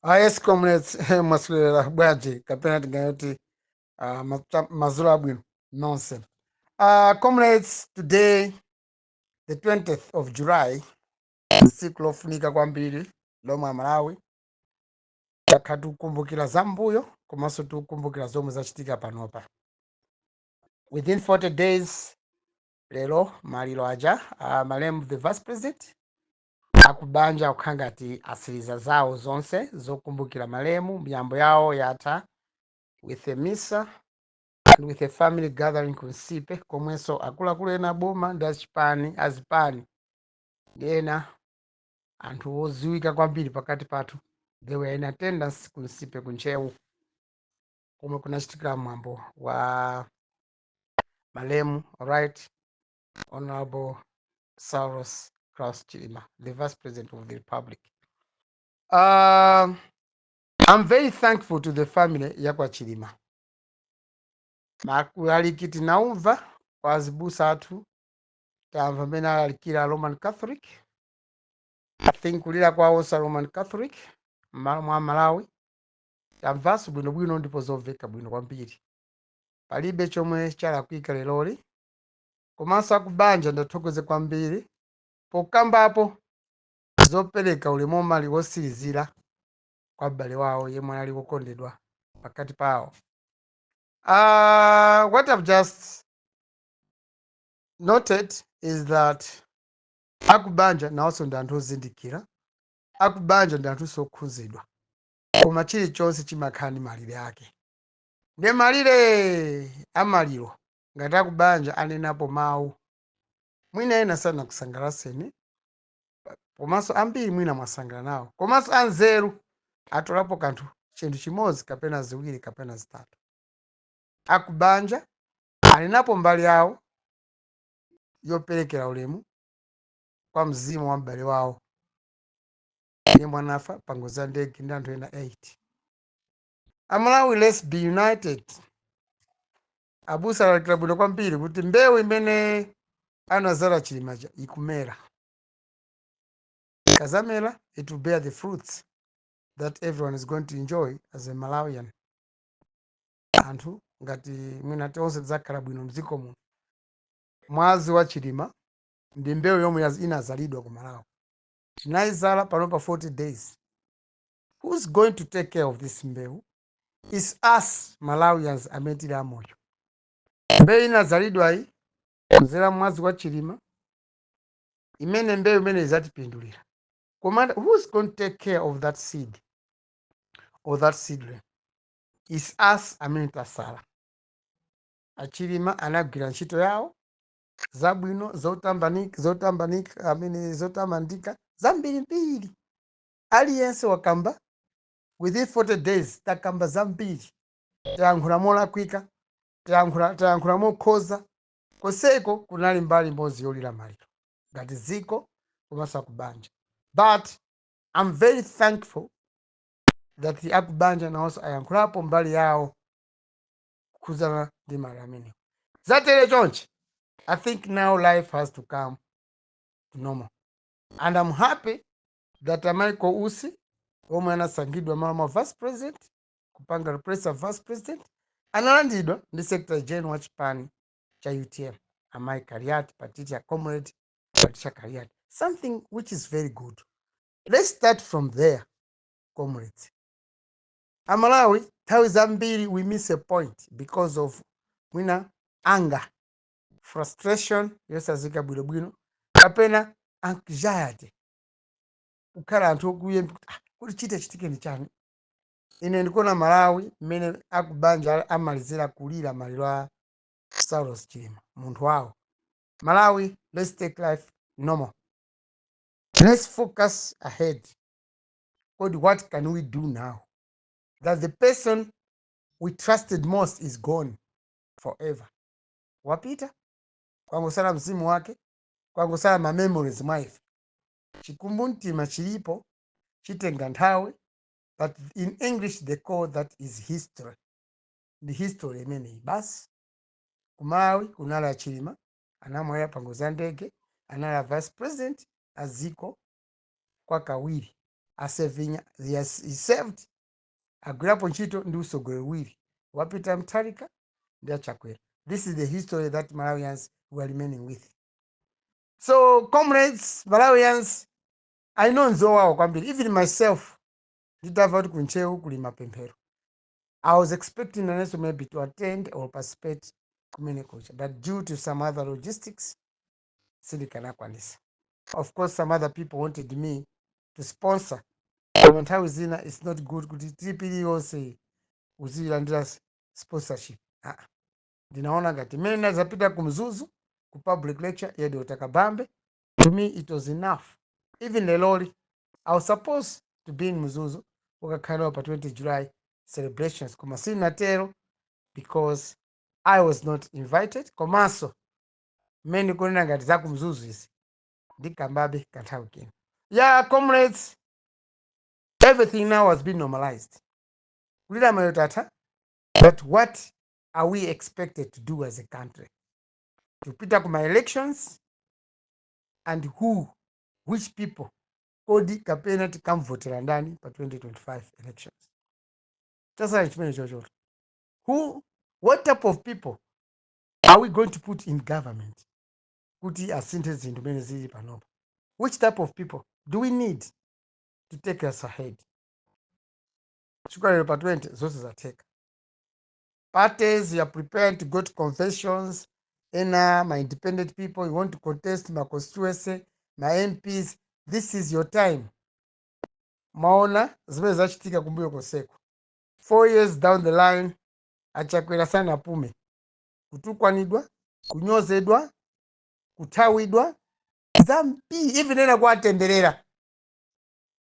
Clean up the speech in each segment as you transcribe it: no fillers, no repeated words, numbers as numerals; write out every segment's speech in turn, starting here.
Yes, comrades, mwaswera bwanji kapena tingati madzulo abwino nonse. Comrades, today, the 20th of July, tsiku lofunika kwambiri lomwe Amalawi takhala tikukumbukira zambuyo komanso tikukumbukira zomwe zachitika panopa. Within 40 days lero maliro aja malemu the vice president, akubanja kukhala ngati asiriza zawo zonse zokumbukira malemu. Miyambo yawo yatha with a misa and with a family gathering ku Nsipe, komwenso akuluakulu ena aboma ndi achipani, azipani ndi ena anthu oziwika kwambiri pakati pathu, they were in attendance ku Nsipe ku Ntcheu komwe kunachitikira mwambo wa malemu Right Honorable Saulos Klaus Chilima, the Vice President of the Republic. I'm very thankful to the family yakwa Chilima. Makulaliki tinaumva kwa azibusa athu, tamva mmene alalikira Roman Catholic. I think kulira kwawo sa Roman Catholic m'malo mwa Malawi tamvanso bwinobwino ndipo zomveka bwino kwambiri, palibe chomwe chalakwika leroli. Komanso akubanja ndathokoze kwambiri pokambapo zopereka ulemu omali wosirizira kwa m'bale wawo yemwe anali wokondedwa pakati pawo. What I've just noted is that akubanja nawonso ndi anthu ozindikira, akubanja ndi anthu okhuzidwa, koma chilichonse chimakhala ndi malire ake. Ndi malire amaliro, ngati akubanja anenapo mawu mwina ena sanakusangalaseni, komanso ambiri mwina mwasangala nawo, komanso anzeru atolapo kanthu, chinthu chimodzi kapena ziwiri kapena zitatu. Akubanja alinapo mbali yawo yoperekera ulemu kwa mzimu wa m'bale wawo yemwe anafa pa ngozi ya ndege ndi anthu ena 8. Amalawi, let's be united. Abusa alalikira bwino kwambiri kuti mbewu imene anazala Chilimaja ikumera. Kazamera, it will bear the fruits that everyone is going to enjoy as a Malawian. Anthu ngati mwina tonse tidzakhala bwino mdziko muno. Mwazi wa Chilima ndi mbewu yomwe inazalidwa ku Malawi, tinayizala pano pa 40 days. Who's going to take care of this mbewu is us Malawians amene tili amoyo. Mbewu inazalidwayi kudzera mwazi wa Chilima, imene mbewu imene izatipindulira. Koma who's going to take care of that seed or that seedling is us amene tasala. Achilima anagwira ntchito yawo zabwino, zotambanika, zotambanika, amene zotamandika zambirimbiri. Aliyense wakamba. Within 40 days takamba zambiri, tayankhula molakwika, tayankhula mokhoza. Konseko kunali mbali imodzi yolira maliro ngati dziko komanso akubanja, but I'm very thankful that akubanja nawonso ayankhulapo mbali yawo kukhuzana ndi maliro amenewo. Zatere chonchi, I think now life has to come to normal, and I'm happy that Michael Usi omwe anasankhidwa malo mwa vice president, kupanga replace a vice president, analandidwa ndi secretary general wa chipani cha UTM, Amai Kaliati Patricia, Comrade Patricia Kaliati, something which is very good. Let's start from there, comrades. Amalawi, nthawi zambiri we miss a point because of mwina anger, frustration yosazika bwinobwino kapena anxiety, kukhala anthu okwiya kuti ah, kuti chite chitike ndi chani. Ine ndikuona Malawi mmene akubanja amalizira kulira maliro a Saulos Chilima, munthu wawo. Malawi, let's take life normal. Let's focus ahead. Kodi what can we do now that the person we trusted most is gone forever? Wapita, kwangosala mzimu wake, kwangosala ma memories mwa ife. Chikumbumtima chilipo, chitenga nthawi, but in English they call that is history. Ndi history imeneyi basi. Kumalawi kunali Achilima, anamwalira pa ngozi ya ndege, anali a vice president a dziko kwa kawiri. Are serving, he served, agwirapo ntchito ndi usogoleri uwiri, wa Peter Mutharika ndi aChakwera. This is the history that Malawians were remaining with. So comrades, Malawians, I know nzowawa kwambiri. Even myself, nditamva kuti kuNtcheu kuli mapemphero, I was expecting nanenso maybe to attend or participate kumene kucha, but due to some other logistics sindikanakwanisa. Of course, some other people wanted me to sponsor, koma nthawi zina it's not good kuti trip iliyonse uzilandira sponsorship. Ah, ndinaona ngati mmene ndazapita ku Mzuzu ku public lecture ya Dr. Kabambe, to me it was enough. Even leloli I was supposed to be in Mzuzu ukakhala pa 20 July celebrations, koma sinatero because I was not invited. Komanso mmene kunena ngati za ku Mzuzu izi ndikambabe kanthawi kina. Yeah, comrades, everything now has been normalized. Kulira mayo tatha, but what are we expected to do as a country? Kupita kuma elections, and who, which people, kodi kapena tikamvotera ndani pa 2025 elections? Chasala chimene chochoto, who, what type of people are we going to put in government kuti asinthe zinthu mene zili panopa? Which type of people do we need to take us ahead? Chifukwa lero pa 20 zonse zatheka. Parties, you are prepared to go to conventions, ena ma independent people, you want to contest ma constituency, ma MPs, this is your time. Maona zimene zachitika kumbuyo konseko. 4 years down the line, aChakwera sanapume kutukwanidwa, kunyozedwa, kuthawidwa, zambiri, even ena kuwatemberera.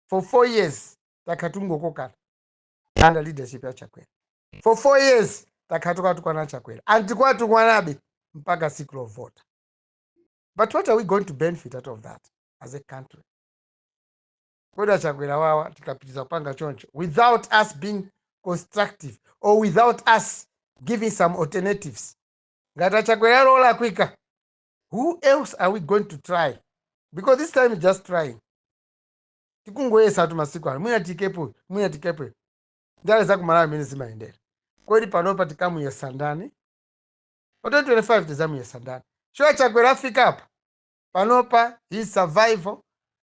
For 4 years takhala tungokokana under leadership ya Chakwera. For 4 years takhala tukatukwana Chakwera and tikwatukwanabe mpaka siku lovota. But what are we going to benefit out of that as a country? Kodi aChakwera wawa tikapitiza kupanga choncho without us being constructive or without us giving some alternatives, ngati aChakwera alolakwika, who else are we going to try? Because this time is just trying, tikungoyesa tu masiku ano, mwina tikepo, mwina tikepo. Ndale zakuMalawi imene zimayendera, kodi panopa tikamuyesa ndani pa 2025? Tizamuyesa ndani? Sure, Chakwera afika apa panopa, his survival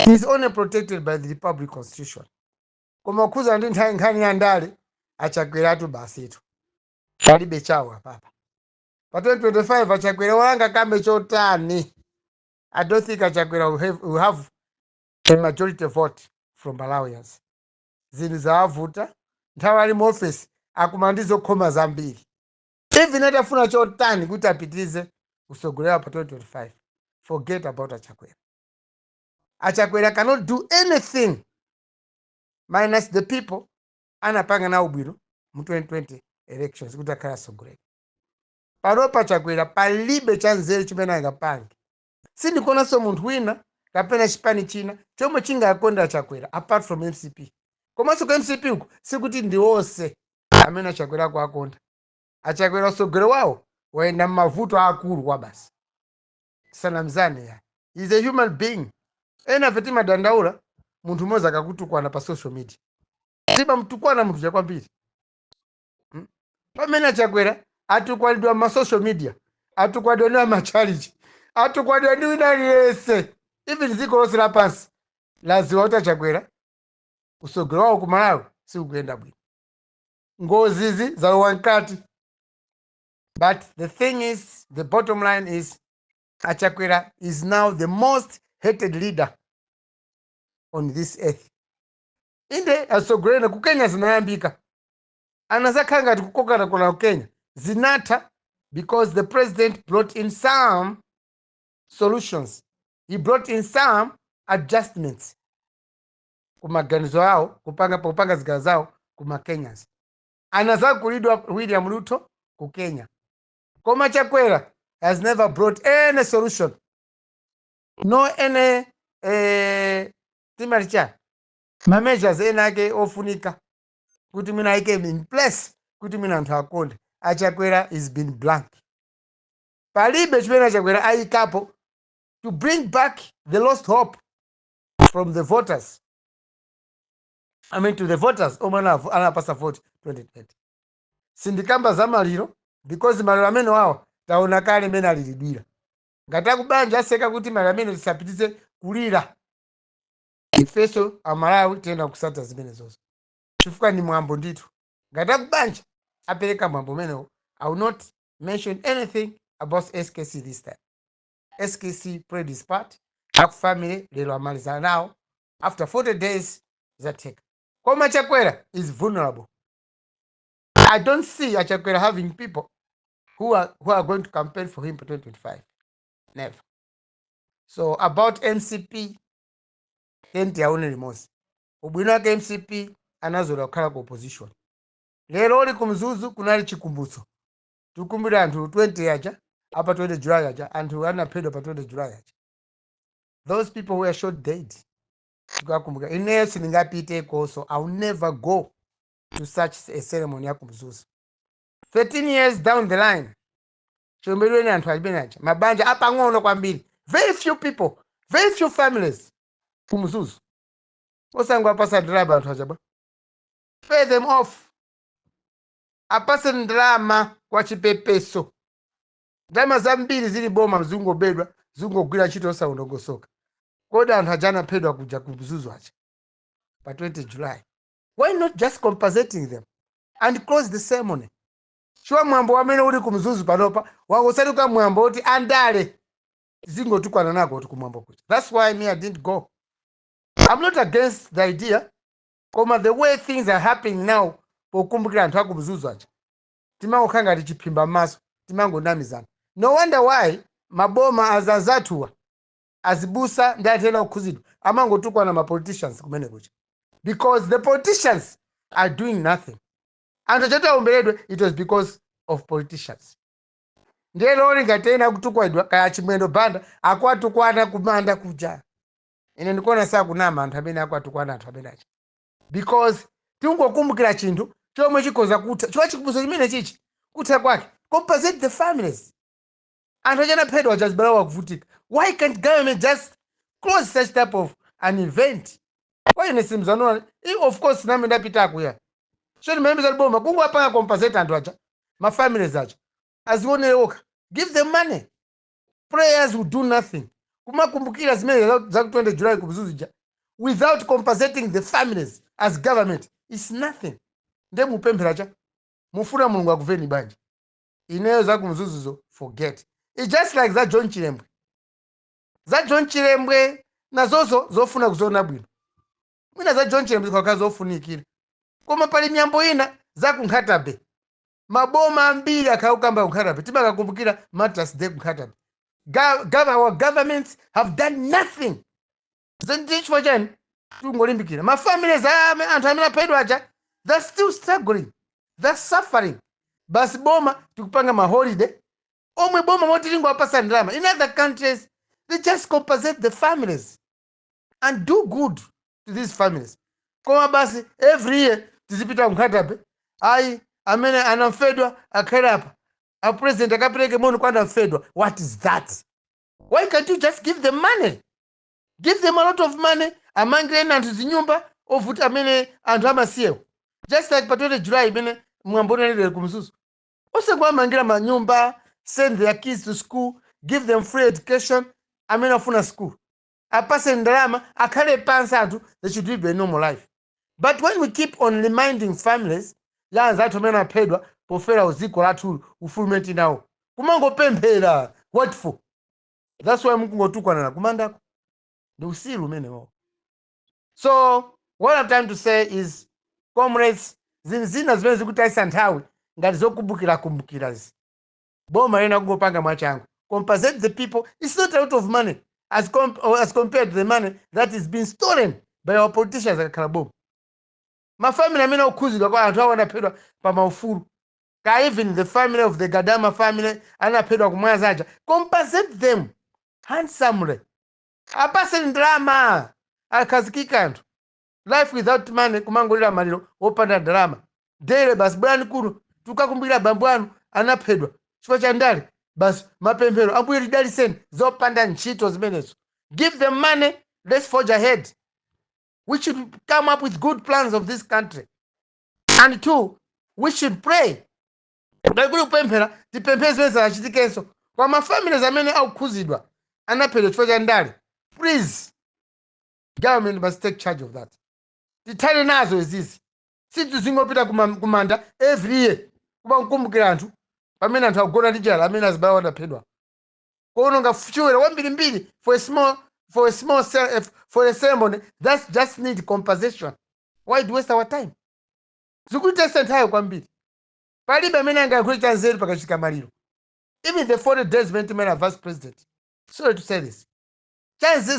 is only protected by the republic constitution. Koma kukhuza ndi nthawi nkhani ya ndale, aChakweratu basitu palibe chawo apapa. Pa 2025 aChakwera walanga kambe chotani? I don't think aChakwera will have a majority vote from Malawians. Zinthu zawavuta. Nthawi ali mu office akuma ndi zokhoma zambiri. Even atafuna chotani kuti apitirize kusogolera pa 2025, forget about aChakwera. AChakwera cannot do anything minus the people anapanga nawo bwino mu 2020 elections kuti akhale atsogoleri. Panopa Chakwera palibe cha nzeru chimene angapange. Sindikuonanso munthu wina kapena chipani china chomwe chingakonda Chakwera apart from MCP. Komanso ku MCP uku sikuti ndi onse amene aChakwera akuakonda. AChakwera utsogoleri wawo wayenda m'mavuto akulu kwa basi, tisanamizane. Ya, is a human being. Ena afe timadandaula munthu mmodzi akakutukwana pa social media, timamtukwana munthu chakwambiri. Pamene aChakwera atukwanidwa ma social media, atukwanidwa ndi amachalichi, atukwanidwa ndi wina aliyense. Even dziko lonse lapansi laziwa kuti aChakwera usogolo wawo ku Malawi sikukuyenda bwino, ngozizi zalowa mkati. But the thing is, the bottom line is aChakwera is now the most hated leader on this earth. Inde atsogoleri ku Kenya zinayambika, anazakhala ngati kukokana kona ku Kenya zinatha because the president brought in some solutions, he brought in some adjustments kumaganizo awo, kupanga kupanga zigawo zawo kuma Kenyans. Anazakulidwa William Ruto ku Kenya, koma Chakwera has never brought any solution, no any timati cha ma measures ena ake ofunika kuti mwina ayike in place kuti mwina anthu akonde. AChakwera is been blank. Palibe chimene aChakwera ayikapo to bring back the lost hope from the voters. I mean, to the voters omwe anapasa vote 2020. Sindikamba za maliro because maliro amene wawa taona kale mene alilidwira. Ngati akubanja aseka kuti maliro amene tisapitize kulira, ifeso Amalawi tiyenda kusata zimene zonse chifukwa ni mwambo ndithu. Ngati akubanja apereka mwambo umenewo, I will not mention anything about SKC this time. SKC played his part. Akufamily lero amalizana nawo after 40 days, zatheka. Koma Chakwera is vulnerable. I don't see Achakwera having people who are going to campaign for him for 2025. Never. So about MCP, tenti yaone limodzi. Ubwino wake MCP anazola kukhala ku opposition. Lero oli kumzuzu kunali chikumbutso, tikukumbukira anthu 20 aja apa 20 July aja, anthu anaphedwa pa 20 July aja. Those people were shot dead, tikuwakumbukira. Ineyo sindingapiteko, so I will never go to such a ceremony ya kumzuzu. 13 years down the line, chiomberedweni anthu alimene aja, mabanja apang'ono kwambiri, very few people, very few families kumzuzu. Osangowapasa ndalama anthu aja bwa? Pay them off, apase ndalama kwa chipepeso. Ndalama zambiri zili boma zingobedwa, zingogwira ntchito osaonongosoka. Kodi anthu aja anaphedwa kuja kumzuzu aja pa 20 July, why not just compensating them and close the ceremony? Chiwa mwambo wamene uli kumzuzu panopa wangosaduka mwambo kuti andale zingotukwana nako kuti kumwambo kuja. That's why me, I didn't go. I'm not against the idea, koma the way things are happening now pokumbukira anthu akumzuzu aja, timangokhala ngati chiphimba m'maso, timangonamizana. No wonder why maboma azazathuwa, azibusa ndi anthu ena okhuzidwa amangotukwana ma politicians kumene kuja, because the politicians are doing nothing. Anthu achati aomberedwe, it was because of politicians. Ndiye loli ngati ena akutukwanidwa, kaya Chimwendo Banda akwatukwana kumanda kuja, ine ndikuona sakunama anthu amene akwatukwana anthu amene aja, because tingokumbukira chinthu chomwe chikhoza kutha chifukwa chikumbutso chimene chichi kutha kwake. Compensate the families. Anthu achanaphedwa achazibalawa kuvutika. Why can't government just close such type of an event? Kwa ine simzanona. Of course name ndapita kuya, so ndimene boma kungowapanga compensate anthu aja, ma families aja azionere okha. Give them money. Prayers will do nothing. Kumakumbukira zimene za 20 July kumzuzija without compensating the families as government is nothing. Nde mupemphera cha mufuna Mulungu akuveni bwanji? Ineyo zakumzuzuzo, forget. It's just like za John Chilembwe. Za John Chilembwe nazozo zofuna kuziona bwino. Mwina za John Chilembwe zikakhala zofunikira, koma pali miyambo ina za kunkhatabe. Maboma ambiri akhala kukamba kunkhatabe, timakakumbukira Martyrs Day kunkhatabe. Our governments have done nothing. Chifukwa chani tingolimbikira? Mafamilies anthu amene aphedwa aja, they're still struggling, they're suffering. Basi, boma tikupanga maholiday omwe boma moti tingowapasa ndalama. In other countries, they just compensate the families and do good to these families. Koma basi every year tizipita kunkhatabe, ayi, amene anamfedwa akhale apa, a president akapereke moni kwa anamfedwa. What is that? Why can't you just give them money? Give them a lot of money, amangireni anthu zinyumba ovuti amene anthu amasiyewo, just like pa 20 July imene mwambo unalire kumzuzu. Osangoamangira manyumba, send their kids to school, give them free education amene afuna school, apase ndalama, akhale pansi anthu. They should live a normal life. But when we keep on reminding families ya anzathu amene aphedwa pofera dziko lathu ufulu nawo, kumangopemphera, what for? That's why mukungotukwanana kumandako. Ndi usilu umenewo. So what I'm trying to say is, comrades, zinthu zina zimene zikutayisa nthawi ngati zokumbukira kumbukirazi, boma lena kungopanga mwachangu, compensate the people. It's not a lot of money as compared to the money that is being stolen by our politicians akakhala boma. Mafamily amene akukhuzidwa kwa anthu awo anaphedwa pa maufulu ka, even the family of the Gadama family anaphedwa kumwazaja, compensate them handsomely, apase ndalama, akhazikika anthu. Life without money, kumangolira maliro wopanda ndalama dere, basi bwerani kuno tukakumbukira bambo anu anaphedwa chifukwa cha ndale, basi mapemphero, Ambuye lidaliseni, zopanda ntchito zimenezo. Give them money, let's forge ahead. We should come up with good plans of this country. And two, we should pray. Ngati kuli kupemphera, tipemphere zimene zachitikenso kwa mafamilies amene akukhuzidwa, anaphedwa chifukwa cha ndale. Please, government must take charge of that. Tithane nazo izizi. Sizingopita kumanda every year kumakumbukira anthu pamene anthu akugona ndi njala, amene azibale anaphedwa, kuononga fuel wambirimbiri for a ceremony that's just need compensation. Why do waste our time? Zikutitesa nthawi kwambiri. Palibe amene angayankhule cha nzeru pakachitika maliro. Even the 40 days zimene timalira vice president, sorry to say this,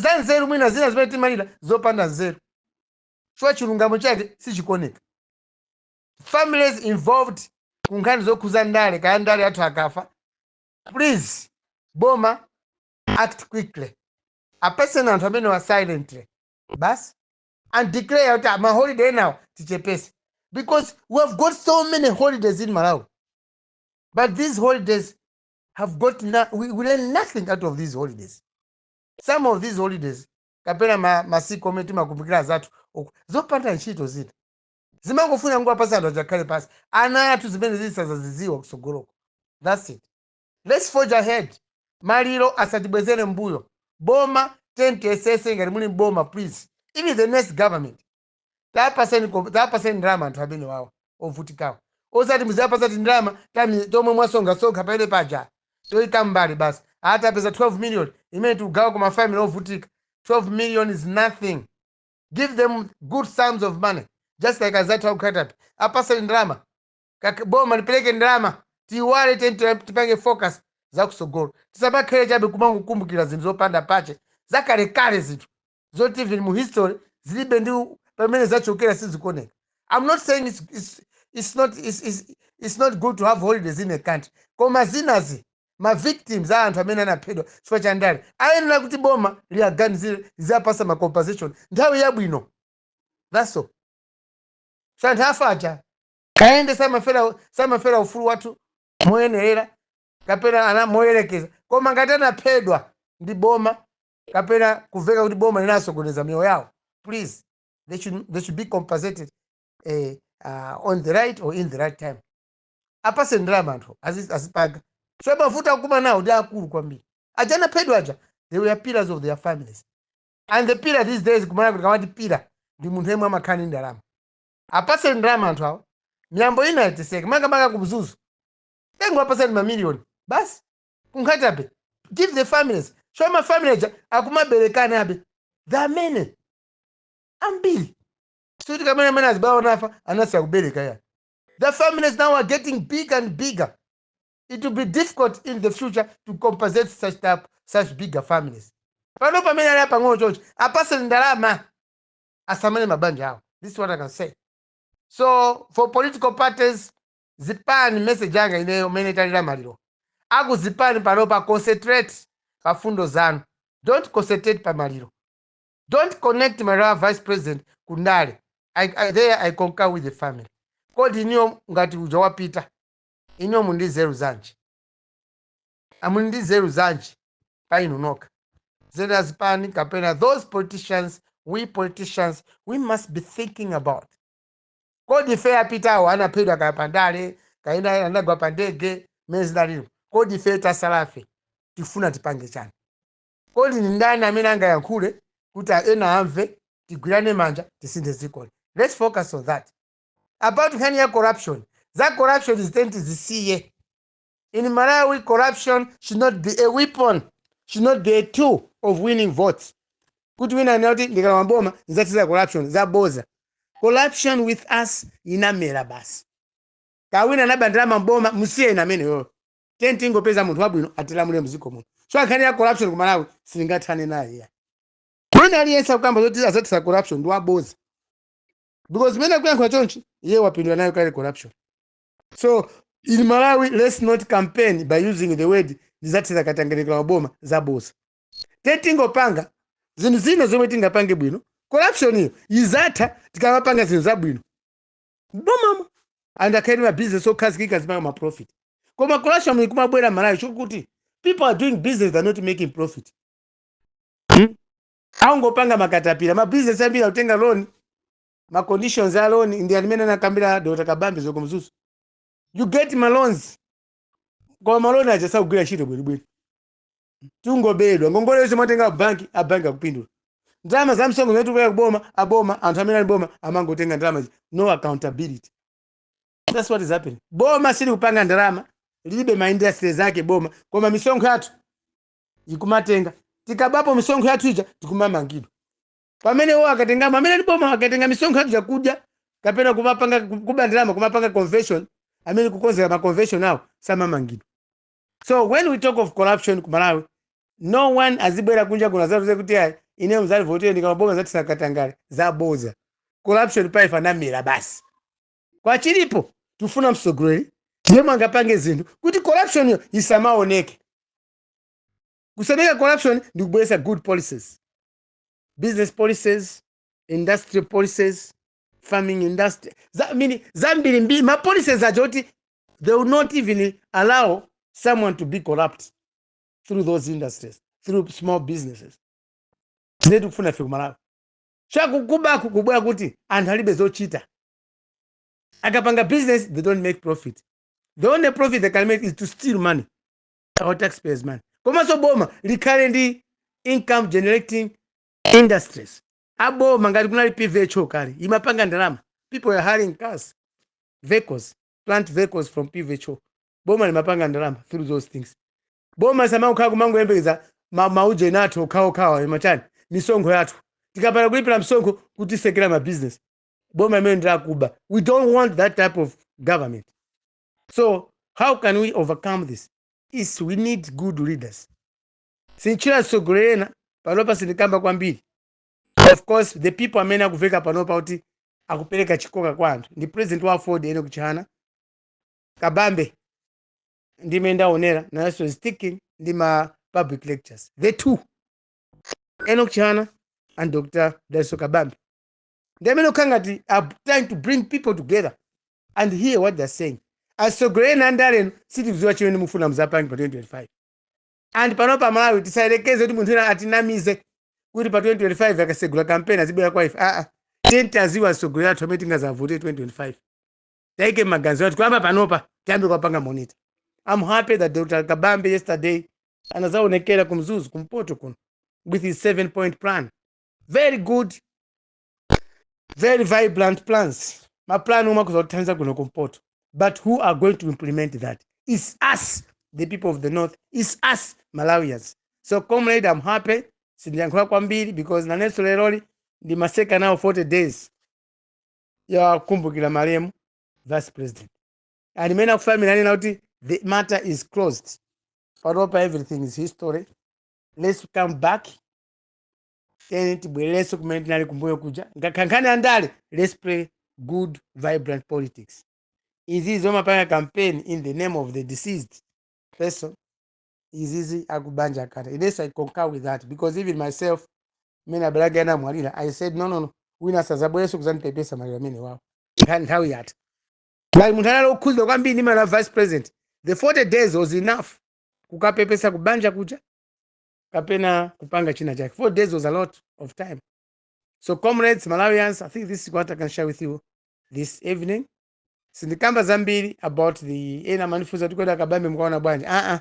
za nzeru mwina zina zimene timalira zopanda nzeru, chifukwa chilungamo chake sichikuoneka. Families involved ku nkhani zokhuza ndale, kaya ndale athu akafa, please, boma, act quickly. Apaseni anthu amene wa silently basi and declare kuti ma holiday enawo tichepese, because we have got so many holidays in Malawi, but these holidays have got no, we learn nothing out of these holidays. Some of these holidays kapena masiku omwe timakumbukira zathu uku, zopanda ntchito zina zimangofuna nguwapasa anthu achakhale pasi, ana athu zimene zisazaziziwa kusogoloko. That's it. Let's forge ahead. Maliro asatibwezere mbuyo. Boma, tiyesese ngati muli mboma, please, even the next government, tapaseni ndalama anthu amene wawa ovutikawo, osati muzapasa tindalama tomwe mwasongasonkha pamene paja toyika mbali basi. Atapeza 12 million imene tikugawa ku mafamily ovutika, 12 million is nothing. Give them good sums of money, just like azathu akukhatapi. Apaseni ndalama. Boma lipereke ndalama, tiwale, tipange focus zakusogolo. Tisamakhale chabe kumangokumbukira zinthu zopanda pache, zakalekale, zinthu zoti even mu history zilibe ndi pamene zachokera, sizikuoneka. I'm not saying it's not good to have holidays in a country, koma zinazi, ma victims a anthu amene anaphedwa chifukwa cha ndale, ayenera kuti boma liaganizire, lizapasa ma compensation nthawi yabwino. That's all. So anthu afa aja kaende samafera ufulu wathu moyenerera kapena ana moyerekeza, koma ngati anaphedwa ndi boma kapena kuveka kuti boma linasokoneza miyoyo yawo, please, they should be compensated on the right or in the right time. Apase ndalama anthu azipanga. So mavuto akuma nawo ndi akulu kwambiri. Aja anaphedwa aja, they were pillars of their families, and the pillar these days kumana kuti kamati pillar ndi munthu yemwe amakhala ndi ndalama. Apase ndalama anthu awo, miyambo ina itiseke makamaka kumzuzu, tengo apaseni mamiliyoni basi. Kunkhatabe, give the families. So ma family aja akumaberekana abe, there are many, ambiri. Suti kamene amene azibawa nafa anasiya kubereka ya. The families now are getting bigger and bigger. It will be difficult in the future to compensate such bigger families. Pano pamene ali apang'ono choncho, apaseni ndalama asamale mabanja awo. This is what I can say. So for political parties, zipani, message yanga ineyo mene talira maliro akuzipani panopa, concentrate pa fundo zanu. Don't concentrate pa maliro. Don't connect maliro a vice president kundale. There I concur with the family. Kodi iniyo ngati uja wapita, iniyo muli ndi nzeru zanji? Amuli ndi nzeru zanji pa inu nokha zena zipani kapena those politicians? We politicians, we must be thinking about, kodi ife apitawo anaphedwa kaya pandale, kaina anagwa pa ndege, mmene zinaliro, kodi ife tasalafe tifuna tipange chani? Kodi ni ndani amene angayankhule kuti ena amve, tigwirane manja, tisinthe dzikoli? Let's focus on that. About nkhani ya corruption, za corruption zitenti zisiye. In Malawi, corruption should not be a weapon, should not be a tool of winning votes, kuti wina anena kuti ndikalowa mboma ndidzathetsa corruption. Zaboza. Corruption with us inamera basi. Kawina anaba ndalama mboma, musiyeni ameneyo. Tingopeza munthu wabwino atilamulire mdziko muno. So nkhani ya corruption ku Malawi silingathane naye iya. Wina aliyense akukamba zoti azathetsa corruption ndi waboza, because zimene akuyankhula chonchi, iye wapindula nayo kale corruption. So in Malawi, let's not campaign by using the word ndizathetsa katangale maboma. Zaboza. Tetingopanga zinthu zina zomwe tingapange bwino. Corruption iyo izatha tikamapanga zinthu zabwino bomamo and akhale ma business okhazikika, zimanga ma profit. Koma corruption ikumabwera Malawi chokuti people are doing business, they're not making profit. Angopanga makatapira, mabizinesi ambiri akutenga loan, ma conditions a loan ndi alimene anakambira Dr Kabambe zoko Mzuzu. You get ma loans, koma ma loan aja sakugwira ntchito bwinobwino. Tungobedwa ngongole yonse mwatenga banki, abanki akupindula. Ndalama za msonkho zimene tikupereka kuboma, aboma, anthu amene ali boma amangotenga ndalama, no accountability. That's what is happening. Boma sili kupanga ndalama, lilibe ma industry zake boma, koma misonkho yathu ikumatenga. Tikabapo misonkho yathu ija, tikumamangidwa. Pamene wo akatenga, amene ali boma akatenga misonkho yathu chakudya kapena kumapanga kuba ndalama, kumapanga convention, amene kukonzera ma convention awo, samamangidwa. So when we talk of corruption ku Malawi, no one azibwera kunja kuno azatiuze kuti ayi, ine muzalivotere ndikamaboma zatisakatangale. Zaboza. Corruption paife anamira basi. Kwa chilipo, tifuna mtsogoleri yemwe angapange zinthu kuti corruption yo isamaoneke. Kusameka corruption ndi kubweretsa good policies, business policies, industrial policies, farming industry, mini zambirimbiri, ma policies acho kuti they will not even allow someone to be corrupt through those industries, through small businesses. Zine tikufuna ife kumalawi chakukubaku kubwera kuti anthu alibe zochita. Akapanga business, they don't make profit. The only profit they can make is to steal money, our taxpayers' money. Komanso boma likhale ndi income generating industries aboma. Ngati kunali PVHO kale, imapanga ndalama. People are hiring cars, vehicles, plant vehicles from PVHO. Boma limapanga ndalama through those things. Boma samakukhala kumangoyembekeza maujeni athu okhaokhawa, machani, misonkho yathu. Tikapanda kulipira msonkho, kutisekera ma business. Boma imene ndilakuba. We don't want that type of government. So how can we overcome this? Is we need good leaders. Sinchira tsogolerena panopa, sindikamba kwambiri. Of course, the people amene akuveka panopa kuti akupereka chikoka kwa anthu ndi president wa AFORD, Enoch Chihana. Kabambe, ndime ndaonera nayenso is sticking ndi ma public lectures. The two, Enoch Chihana and Dr Dalitso Kabambe, ndi amene okhala ngati are trying to bring people together and hear what they're saying. Atsogoleri andaleno, sitikudziwa chimene mufuna muzapange pa 2025. And panopa Malawi, tisayerekeze kuti munthu ena atinamize kuti pa 2025 akasegula kampeni azibwera kwa ife. Aa, tiyeni taziwa atsogoleri athu amene tingazavote 2025. Taike maganizo athu kuyamba panopa, tiyambe kuwapanga monitor. I'm happy that Dr Kabambe yesterday anazaonekera kumzuzu, kumpoto kuno, with his seven point plan. Very good, very vibrant plans, maplan omwe akuza kuthandiza kuno kumpoto. But who are going to implement that? It's us, the people of the north. It's us, Malawians. So comrade, I'm happy. Sindiyankhula kwambiri because nanenso leroli ndimaseka nawo 40 days yakumbukira malemu vice president, and imene akufamily anena kuti the matter is closed. Panopa everything is history. Let's come back. Tene tibwererenso kumene tinali kumbuyo kuja. Ngakhankhani andale, let's play good, vibrant politics. Izizi zomapanga campaign in the name of the deceased person, izizi akubanja akata. Inenso I concur with that, because even myself, mmene abale anamwalira, I said, "No, no, no, wina asazabwerenso kuzandipepesa maliro amene wawo. Nthawi yatha." Ngati munthu anali okhudzidwa kwambiri ndi maliro a vice president, the 40 days was enough kukapepesa kubanja kuja kapena kupanga china chake. 4 days was a lot of time. So comrades, Malawians, I think this is what I can share with you this evening. Sindikamba zambiri about the ena manifuza tikwenda Kabambe mukaona bwanji. Uh-uh.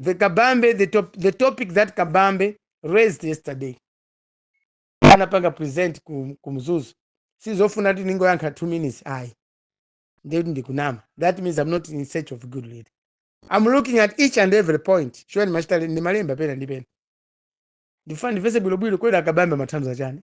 The Kabambe, the topic that Kabambe raised yesterday, anapanga present ku Mzuzu, sizofuna kuti ningoyankha 2 minutes, ayi, ndekuti ndikunama. That means I'm not in search of good leader. I'm looking at each and every point. Sure, ndimachita ndimalemba pena ndi pena, ndifuna ndimvese bwinobwino kwedi akabambe mathandizo chani,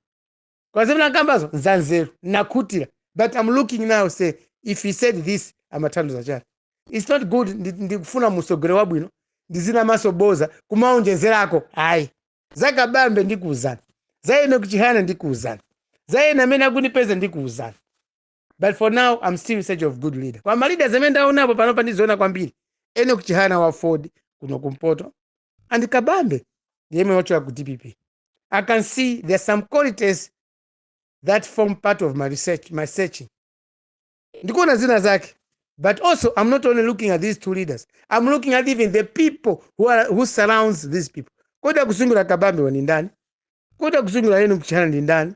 kwa zimene akambazo nzanzeru, nakhutira. But I'm looking now, say, if he said this, amathandizo chani? It's not good. Ndikufuna msogolero wabwino, ndizina maso boza kumaonjezerako, ayi. Zakabambe ndikuuzani, za Enoch Chihana ndikuuzani, za ena amene akundipeza ndikuuzani. But for now I'm still in search of good leader. Kwa ma leaders amene ndaonapo panopa, ndizoona kwambiri Enoch Chihana wa AFORD kuno kumpoto and Kabambe yemwe wachoka ku DPP. I can see there are some qualities that form part of my research, my searching. Ndikuona zina zake. But also I'm not only looking at these two leaders, I'm looking at even the people who surrounds these people. Kodi akusungula Kabambe wani ndani? Kuti akuzungulira inu kuchana ndi ndani?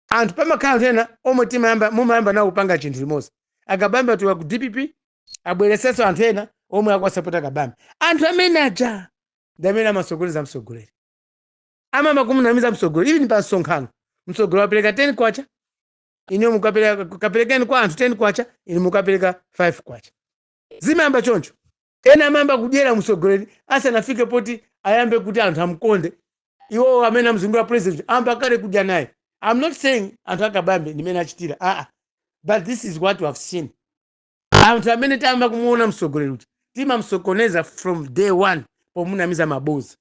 Anthu pamakhala anthu ena omwe timayamba, mumayamba nawo kupanga chinthu limodzi. Akabambe tuwa ku DPP, abweresenso anthu ena omwe akuwasapota Kabambe. Anthu amene aja ndi amene amasokoneza mtsogoleri, amama kumunamiza mtsogoleri. Even pa msonkhano, mtsogoleri wapereka 10 kwacha, ine mukapereka, kaperekeni kwa anthu 10 kwacha, ine mukapereka 5 kwacha. Zimayamba choncho. Ena amayamba kudyera mtsogoleri asanafike poti ayambe kuti anthu amukonde. Iwo amene amzungulira president amba kale kudya naye. I'm not saying anthu akabambe ndimene achitira, aa, but this is what we have seen. Anthu amene tayamba kumuona mtsogoleri uja timamsokoneza from day one pomunamiza maboza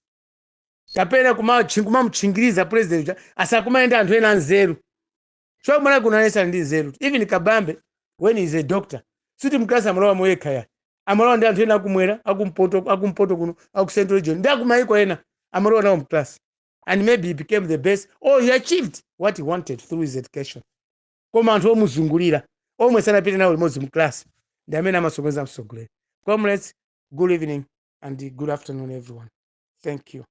kapena kumamutchingiriza president uja asakumayenda anthu ena anzeru. So mwana kunalesa ndi nzeru. Even Kabambe, when he is a doctor, siti mklasi amalowa moyekha ya, amalowa ndi anthu ena akumwera, akumpoto, akumpoto kuno, aku Central Region ndi akumayiko ena, amalowa nawo mklasi, and maybe he became the best or he achieved what he wanted through his education. Koma anthu omuzungulira omwe sanapite nawo limodzi mklasi ndi amene amasokoneza mtsogoleri. Comrades, good evening and good afternoon, everyone. Thank you.